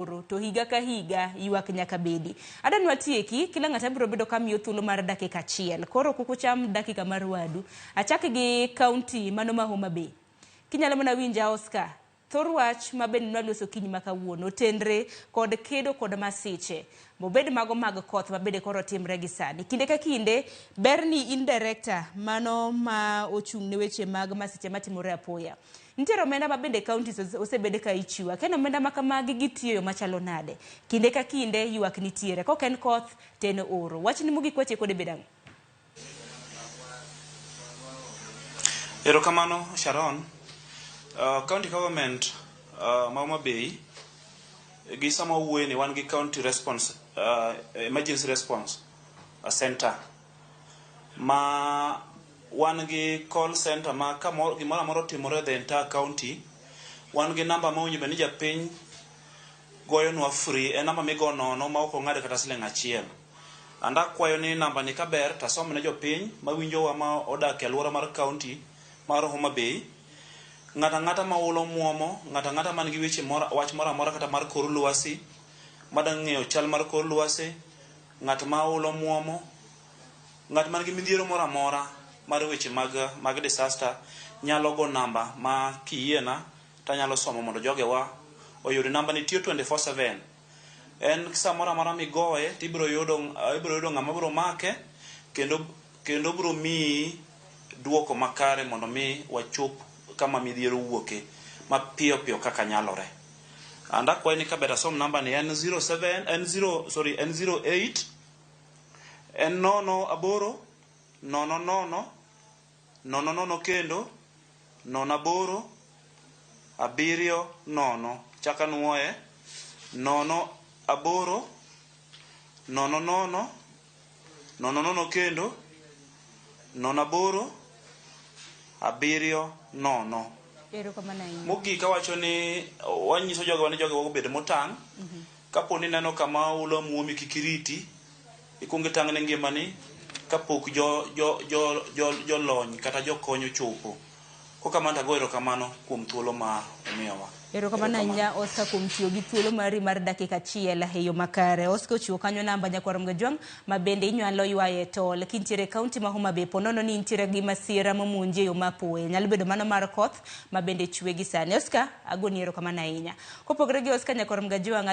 Oro to higa ka higa ywak nyaka bedi. Adan watieki, kila ng'ato abiro bedo kamiyo thuolo mar dakika achiel. Koro kik ucham dakika mar wadu. Achak gi county mano ma Homa Bay. Kinyalo mana winja Oscar, thor wach ma bende nwaloso kinyi ma kawuono otenre kod kedo kod masiche. Obed mago mag koth ma bende koro timre gi sani. Kinde ka kinde, ber ni in director mano ma ochung' ne weche mag masiche matimore apoya. Nitiere omenda ma bende counties osebed ka ichiwo. Akia ni omenda ma kamagi gitiyo e yo machalo nade. Kinde ka kinde ywak nitiere. Kok en koth to en oro. Wachni mogik watieko kode bedo ang'o? Erokamano Sharon. County government ma Homa Bay gi sama wawuoye ni wan gi county response emergency response center ma wan gi call center ma ka gimoro amora otimore the entire county wan gi namba ma owinjo bed ni japiny goyonwa free en namba migo nono ma ok ong'ad kata siling achiel. And akwayo ni namba ni kaber to asom ne jopiny mawinjowa ma odak e aluora mar county mar Homa Bay. Ng'ato ang'ata ma ulo muomo, ng'ato ang'ata man gi weche moro wach moro amora kata mar kor lwasi madwa ng'eyo chal mar kor lwasi, ng'at ma ulo muomo, ng'at man gi midhiero moro amora mar weche mag mag disaster nyalo go namba ma kiyiena tanyalo somo mondo jogewa oyud namba ni tiyo 24/7 en samoro amora migoye tibiro yudo ibiro yudo ng'ama biro make kendo kendo biro miyi duoko makare mondo mi wachop kama midhiero wuoke mapiyo piyo kaka nyalore. And akwayi ni kaber asom namba ni en 07 en 0 sorry en 08 en 0 8 0 0 0 0 kendo 0 8 7 0 chak anuoye 0 8 0 0 0 0 kendo 0 8 7 0. Erokamano ahinya. Mogik awacho ni wanyiso jogewa ni jogewa obed motang'. Kapo ni ineno kama oula muomi kik iriti, ikuong itang' ne ngimani kapok jo jo jo jo jolony kata jokony ochopo. Kokamano to ago erokamano kuom thuolo ma umiyowa. Erokamano ahinya Oscar kuom tiyo gi thuolo mari mar dakika achiel e yo makare. Oscar ochiwo kanyo namba nyakwar Mgajwang' ma bende inyalo ywaye tol kintiere e kaunti ma Homa Bay po nono ni intiere gi masira momonji e yo ma apoya. Nyalo bedo mano mar koth ma bende chwe gi sani. Oscar, agoni erokamano ahinya. Kopogore gi Oscar nyakwar Mgajwang'